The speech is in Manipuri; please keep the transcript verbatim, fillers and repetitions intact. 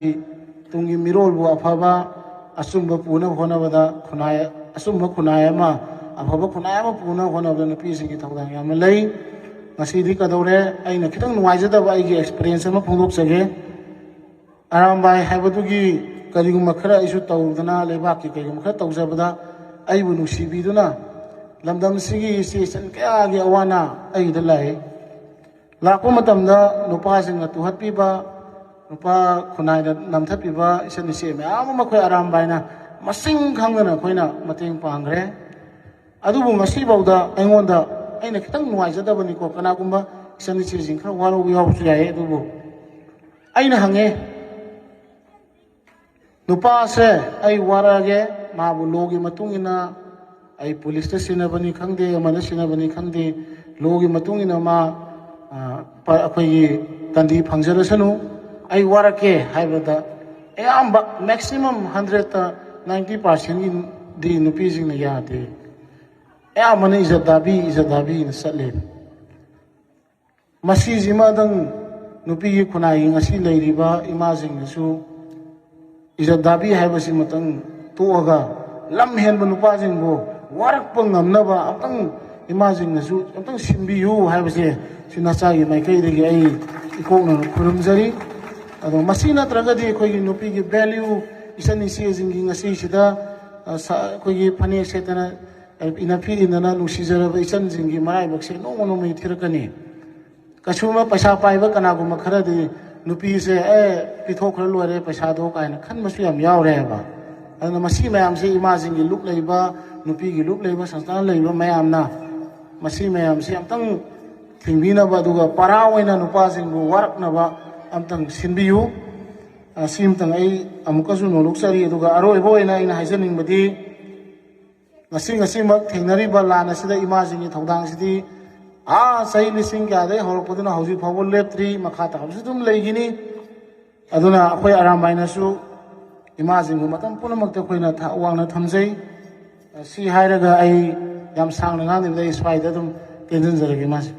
ꯇꯨꯡꯒꯤ ꯃꯤꯔꯣꯜꯕꯨ ꯑꯐꯕ ꯑꯆꯨꯝꯕ ꯄꯨꯅꯕ ꯍꯣꯠꯅꯕꯗ ꯈꯨꯟꯅꯥꯏ, ꯑꯆꯨꯝꯕ ꯈꯨꯟꯅꯥꯏ ꯑꯃ, ꯑꯐꯕ ꯈꯨꯟꯅꯥꯏ ꯑꯃ ꯄꯨꯅꯕ ꯍꯣꯠꯅꯕꯗ ꯅꯨꯄꯤꯁꯤꯡꯒꯤ ꯊꯧꯗꯥꯡ ꯌꯥꯝꯅ ꯂꯩ꯫ ꯉꯁꯤꯗꯤ ꯀꯩꯗꯧꯔꯦ, ꯑꯩꯅ ꯈꯤꯇꯪ ꯅꯨꯡꯉꯥꯏꯖꯗꯕ ꯑꯩꯒꯤ experience ꯑꯃ ꯐꯣꯡꯗꯣꯛꯆꯒꯦ꯫ ꯑꯔꯥꯝꯕꯥꯏ ꯍꯥꯏꯕꯗꯨꯒꯤ ꯀꯔꯤꯒꯨꯝꯕ ꯈꯔ ꯑꯩꯁꯨ ꯇꯧꯗꯅ, ꯂꯩꯕꯥꯛꯀꯤ ꯀꯔꯤꯒꯨꯝꯕ ꯈꯔ ꯇꯧꯖꯕꯗ ꯑꯩꯕꯨ ꯅꯨꯡꯁꯤꯕꯤꯗꯨꯅ ꯂꯝꯗꯝꯁꯤꯒꯤ ꯏꯆꯦ ꯏꯆꯟ ꯀꯌꯥꯒꯤ ꯑꯋꯥ ꯑꯅꯥ ꯑꯩꯒꯤꯗ ꯂꯥꯛꯏ꯫ ꯂꯥꯛꯄ ꯃꯇꯝꯗ ꯅꯨꯄꯥꯁꯤꯡꯅ ꯇꯨꯍꯠꯄꯤꯕ, ꯅꯨꯄꯥ ꯈꯨꯟꯅꯥꯏꯗ ꯅꯝꯊꯠꯄꯤꯕ ꯏꯆꯟ ꯏꯆꯦ ꯃꯌꯥꯝ ꯑꯃ ꯑꯩꯈꯣꯏ ꯑꯔꯥꯝꯕꯥꯏꯅ ꯃꯁꯤꯡ ꯈꯪꯗꯅ ꯑꯩꯈꯣꯏꯅ ꯃꯇꯦꯡ ꯄꯥꯡꯈ꯭ꯔꯦ꯫ ꯑꯗꯨꯕꯨ ꯉꯁꯤꯐꯥꯎꯗ ꯑꯩꯉꯣꯟꯗ, ꯑꯩꯅ ꯈꯤꯇꯪ ꯅꯨꯡꯉꯥꯏꯖꯗꯕꯅꯤꯀꯣ, ꯀꯅꯥꯒꯨꯝꯕ ꯏꯆꯟ ꯏꯆꯦꯁꯤꯡ ꯈꯔ ꯋꯥꯔꯧꯕ ꯌꯥꯎꯕꯁꯨ ꯌꯥꯏ, ꯑꯗꯨꯕꯨ ꯑꯩꯅ ꯍꯪꯉꯦ, ꯅꯨꯄꯥꯁꯦ ꯑꯩ ꯋꯥꯔꯛꯑꯒꯦ, ꯃꯥꯕꯨ ꯂꯣꯒꯤ ꯃꯇꯨꯡ ꯏꯟꯅ ꯑꯩ ꯄꯨꯂꯤꯁꯇ ꯁꯤꯟꯅꯕꯅꯤ ꯈꯪꯗꯦ, ꯑꯃꯅ ꯁꯤꯟꯅꯕꯅꯤ ꯈꯪꯗꯦ, ꯂꯣꯒꯤ ꯃꯇꯨꯡ ꯏꯟꯅ ꯃꯥ, ꯑ, ꯄ-, ꯑꯩꯈꯣꯏꯒꯤ ꯀꯟꯗꯤ ꯐꯪꯖꯔꯁꯅꯨ, ꯑꯩ ꯋꯥꯔꯛꯀꯦ ꯍꯥꯏꯕꯗ ꯑꯌꯥꯝꯕ maximum hundredꯇ ninety percentꯒꯤꯗꯤ ꯅꯨꯄꯤꯁꯤꯡꯅ ꯌꯥꯗꯦ꯫ ꯑꯌꯥꯝꯕꯅ ꯏꯖꯠ ꯗꯥꯕꯤ, ꯏꯖꯠ ꯗꯥꯕꯤꯅ ꯆꯠꯂꯦ꯫ ꯃꯁꯤꯁꯤꯃꯗꯪ ꯅꯨꯄꯤꯒꯤ ꯈꯨꯟꯅꯥꯏꯒꯤ ꯉꯁꯤ ꯂꯩꯔꯤꯕ ꯏꯃꯥꯁꯤꯡꯅꯁꯨ ꯏꯖꯠ ꯗꯥꯕꯤ ꯍꯥꯏꯕꯁꯤꯃꯇꯪ ꯇꯣꯛꯑꯒ, ꯂꯝ ꯍꯦꯟꯕ ꯅꯨꯄꯥꯁꯤꯡꯕꯨ ꯋꯥꯔꯛꯄ ꯉꯝꯅꯕ ꯑꯝꯇꯪ ꯏꯃꯥꯁꯤꯡꯅꯁꯨ ꯑꯝꯇꯪ ꯁꯤꯟꯕꯤꯌꯨ ꯍꯥꯏꯕꯁꯦ ꯁꯤ ꯅꯆꯥꯒꯤ ꯃꯥꯏꯀꯩꯗꯒꯤ ꯑꯩ ꯏꯀꯣꯛꯅꯅ ꯈꯨꯔꯨꯝꯖꯔꯤ꯫ ꯑꯗꯣ ꯃꯁꯤ ꯅꯠꯇ꯭ꯔꯒꯗꯤ ꯑꯩꯈꯣꯏꯒꯤ ꯅꯨꯄꯤꯒꯤ value, ꯏꯆꯟ ꯏꯆꯦꯁꯤꯡꯒꯤ ꯉꯁꯤꯁꯤꯗ, ꯑ, ꯁ-, ꯑꯩꯈꯣꯏꯒꯤ ꯐꯅꯦꯛ ꯁꯦꯠꯇꯅ, ꯑ, ꯏꯅꯐꯤ ꯏꯟꯗꯅ ꯅꯨꯡꯁꯤꯖꯔꯕ ꯏꯆꯟꯁꯤꯡꯒꯤ ꯃꯔꯥꯏꯕꯛꯁꯦ ꯅꯣꯡꯃ ꯅꯣꯡꯃꯒꯤ ꯊꯤꯔꯛꯀꯅꯤ꯫ ꯀꯩꯁꯨꯝꯕ ꯄꯩꯁꯥ ꯄꯥꯏꯕ ꯀꯅꯥꯒꯨꯝꯕ ꯈꯔꯗꯤ ꯅꯨꯄꯤꯁꯦ, "ꯑꯦ, ꯄꯤꯊꯣꯛꯈ꯭ꯔ ꯂꯣꯏꯔꯦ ꯄꯩꯁꯥꯗꯣ" ꯀꯥꯏꯅ ꯈꯟꯕꯁꯨ ꯌꯥꯝ ꯌꯥꯎꯔꯦꯕ꯫ ꯑꯗꯨꯅ ꯃꯁꯤ ꯃꯌꯥꯝꯁꯦ ꯏꯃꯥꯁꯤꯡꯒꯤ ꯂꯨꯞ ꯂꯩꯕ, ꯅꯨꯄꯤꯒꯤ ꯂꯨꯞ ꯂꯩꯕ, ꯁꯪꯁꯊꯥꯟ ꯂꯩꯕ ꯃꯌꯥꯝꯅ ꯃꯁꯤ ꯃꯌꯥꯝꯁꯦ ꯑꯝꯇꯪ ꯊꯤꯡꯕꯤꯅꯕ, ꯑꯗꯨꯒ ꯄꯔꯥ ꯑꯣꯏꯅ ꯅꯨꯄꯥꯁꯤꯡꯕꯨ ꯋꯥꯔꯛꯅꯕ ꯑꯝꯇꯪ ꯁꯤꯟꯕꯤꯌꯨ꯫ ꯑ, ꯁꯤ ꯑꯃꯇꯪ ꯑꯩ ꯑꯃꯨꯛꯀꯁꯨ ꯅꯣꯂꯨꯛꯆꯔꯤ꯫ ꯑꯗꯨꯒ ꯑꯔꯣꯏꯕ ꯑꯣꯏꯅ ꯑꯩꯅ ꯍꯥꯏꯖꯅꯤꯡꯕꯗꯤ, ꯉꯁꯤ ꯉꯁꯤꯃꯛ ꯊꯦꯡꯅꯔꯤꯕ ꯂꯥꯟ ꯑꯁꯤꯗ ꯏꯃꯥꯁꯤꯡꯒꯤ ꯊꯧꯗꯥꯡꯁꯤꯗꯤ ꯑꯥ ꯆꯍꯤ ꯂꯤꯁꯤꯡ ꯀꯌꯥꯗꯒꯤ ꯍꯧꯔꯛꯄꯗꯨꯅ ꯍꯧꯖꯤꯛ ꯐꯥꯎꯕ ꯂꯦꯞꯇ꯭ꯔꯤ, ꯃꯈꯥ ꯇꯥꯕꯁꯨ ꯑꯗꯨꯝ ꯂꯩꯈꯤꯅꯤ꯫ ꯑꯗꯨꯅ ꯑꯩꯈꯣꯏ ꯑꯔꯥꯝꯕꯥꯏꯅꯁꯨ ꯏꯃꯥꯁꯤꯡꯕꯨ ꯃꯇꯝ ꯄꯨꯝꯅꯃꯛꯇ ꯑꯩꯈꯣꯏꯅ ꯊ-, ꯋꯥꯡꯅ ꯊꯝꯖꯩ꯫ ꯁꯤ ꯍꯥꯏꯔꯒ ꯑꯩ ꯌꯥꯝ ꯁꯥꯡꯅ ꯉꯥꯡꯗꯕꯤꯗ ꯑꯩ ꯁ꯭ꯋꯥꯏꯗ ꯑꯗꯨꯝ ꯇꯦꯟꯁꯤꯟꯖꯔꯒꯦ ꯏꯃꯥꯁꯦ꯫